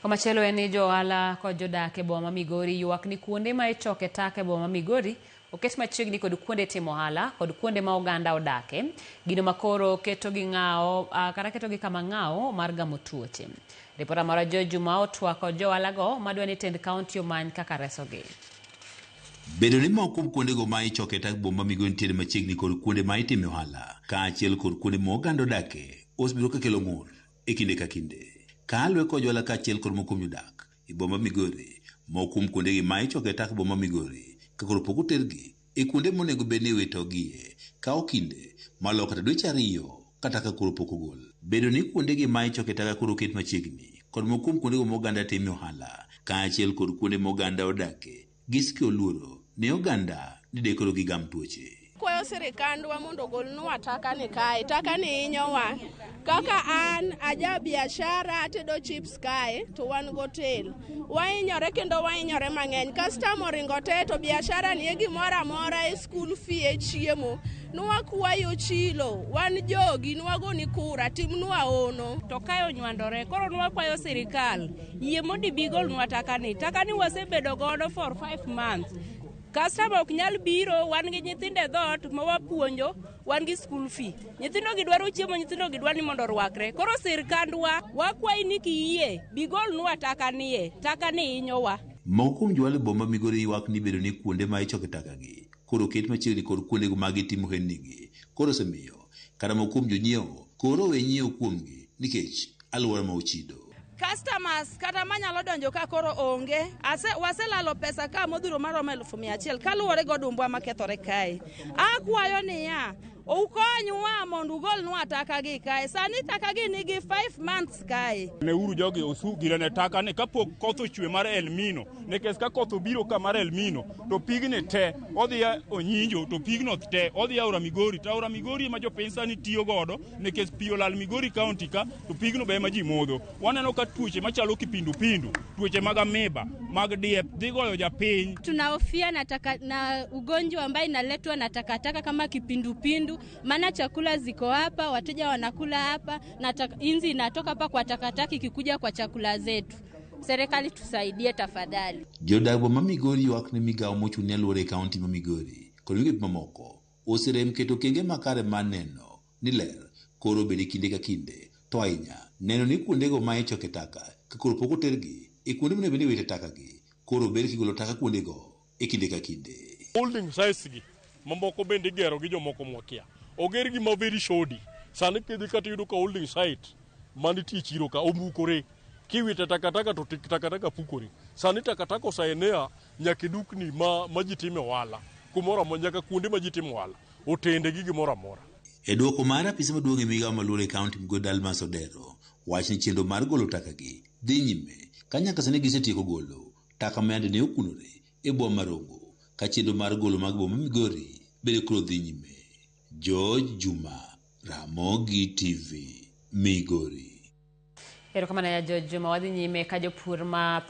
Komachielo en ni jo ohala kod jodak e boma ma Migori ywak ni kuonde ma ichoke taka e boma ma Migori oket machiegni kod kuonde timo ohala kod kuonde ma oganda odake, gino ma koro ketogi ng'awo kata ketogi kama ng'awo mar gamo tuoche. Ripota marwa George Juma otwak kod jo ohala go madwa ni tend kaunti omany kaka resogi. Bedo ni moko kuom kuondego ma ichoke tak boma Migori nitiere machiegni kod kuonde ma itime ohala kaachiel kod kuonde ma oganda odake osebedo ka kelo ng'ur e kinde ka kinde. Kaluwore kod johala kaachiel kod moko kuom jodak e boma Migori, moko kuom kuondegi ma ichoke tak boma Migori ka koro pok otergi e kuonde monego bed ni iwitogie kawo kinde maloyo kata dweche ariyo kata ka koro pok ogol. Bedo ni kuondegi ma ichoke taka koro oket machiegni kod moko kuom kuondego ma oganda time ohala kaachiel kod kuonde ma oganda odake gisike oluoro ne oganda ni de koro gigam tuoche. Kwayo sirikandwa mondo ogolnwa taka ni kae. Taka ni hinyowa. Kaka an aja biashara atedo chips kae to wan gotel. Wahinyore kendo wahinyore mang'eny. Customer oringo te to biashara ni e gimoro amora e school fee e chiemo. Nwakwayo chilo, wan jogi nwagoni kura, timnwa ono. To kae onywandore, koro nwakwayo sirikal yie mondo ibi golnwa taka ni. Taka ni wasebedo godo for 5 months. Customer ok nyal biro, wan gi nyithindo e dhoot ma wapuonjo, wan gi school fee. Nyithindo gi dwaro chiemo, nyithindo gi dwaro ni mondo orwakre. Koro sirkandwa, wakwayi ni kiyie, bi golnwa taka nie. Taka ni hinyowa. Moko kuom johala e boma Migori ywak ni bedo ni kuonde ma ichoke taka gi koro oket machiegni kod kuondego ma gitimo ohelnigi koro osemiyo kata moko kuom jonyiewo koro owe nyiewo kuomgi nikech alwora ma ochido. Customers kata manyalo donjo ka koro onge. Ase, waselalo pesa ka modhuro maromo 100,000 kaluwore gi odumbwa makethore kae. Akwayo niya, ukonywa mondo ugolnwa taka gi kae. Sani taka gi nigi 5 months kae. Neuru jogi osu girene taka ni kapok koth ochwe mar El Nino, nikech ka koth obiro ka mar El Nino to pigni te odhi onyinjo to pigno te odhi aora Migori to aora Migori ema jopiny sani tiyo godo nikech pi olal Migori County ka to pigno be ema ji modho. Waneno ka tuoche machalo kipindupindu, tuoche mag amiba, mag diep dhi goyo japiny. Tunahofia na, taka, na ugonjwa ambayo inaletwa na takataka kama kipindupindu, maana chakula ziko hapa, wateja wanakula hapa na inzi inatoka hapa kwa takataka ikikuja kwa chakula zetu. Serikali tusaidie tafadhali. Jodak boma Migori ywak ne migawo mochung' ne alwora e kaunti ma Migori kod migepe mamoko oserem keto okenge makare mar neno ni ler koro obed e kinde ka kinde to ahinya neno ni kuondego ma ichoke taka ka koro pok otergi e kuonde monego bed ni iwite taka gi koro ber kigolo taka kuondego e kinde ka kinde. Holding sites gi mamoko bende igero gi jomoko mwakia. Oger gi ma very shoddy. Sani kidhi kata iyudo ka holding site manitie e chiro ka omukore. Kiwite takataka to takataka pukore. Sani takataka oseenea nyaka e dukni ma ji time ohala. Kumoro amora nyaka kuonde ma ji timo ohala. Otende gi gimoro amora. E dwoko mar apisa maduong' e migawo maluoro e kaunti Migori Dalmas Odero wach ni chenro mar golo taka gi dhi nyime ka nyaka sani gisetieko golo taka ma yande ne okunore e boma ma Rongo ka chenro mar golo mag boma Migori bende koro dhi nyime. George Juma, Ramogi TV, Migori. Erokamano ya George Juma. Wadhi nyime ka jopur ma